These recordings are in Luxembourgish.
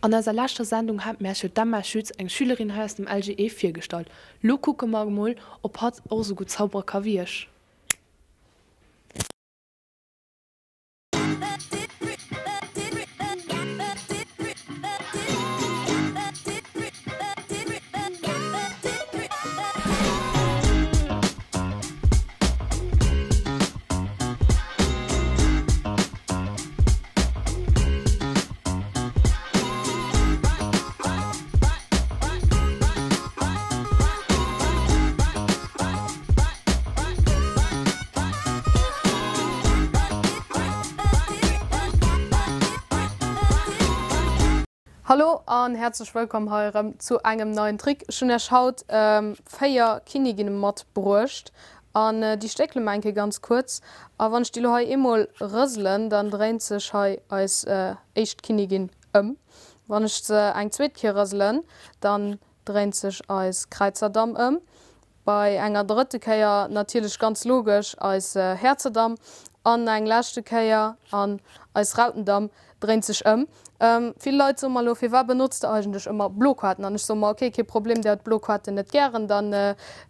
An eiser leschter Sendung hat mir iech jo d'Emma Schütz, eng Schülerin hei aus dem LGE, virgestallt. Lo kucke mer emol, ob hatt och esou gutt zaubere ka wéi ech. Hallo an häerzlech wëllkomm hei erëm zu engem neien Trick. Ech hunn Iech haut 4 Kinniginne matbruecht an déi stéckele mer eng Kéier ganz kuerz. A wann ech déi lo hei eemol rëselen, dann dréint sech hei eis éischt Kinnigin ëm. Wann ech se eng zweet Kéier rëselen, dann dréint sech eis Kräizerdamm ëm. Bei enger drëtte Kéier natierlech ganz logesch eis Häerzerdamm an eng leschte Kéier an eis Rautendamm dréint sech ëm. Vill Leit soe mer elo, firwat benotzt de eigentlech ëmmer blo Koarten? An ech soe mer, ok, kee Problem, där huet blo Koarten net gären, dann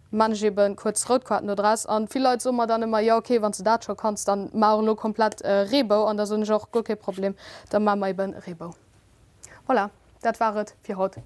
maan ech eben kuerz rout Koarten do draus. An vill Leit soe mer dann ëmmer, jo ok, wann s de dat scho kanns, dann maach och elo komplett Reebou. An da soen ech och, guer kee Problem, da maa mer eben Reebou. Voilà, dat war et fir haut.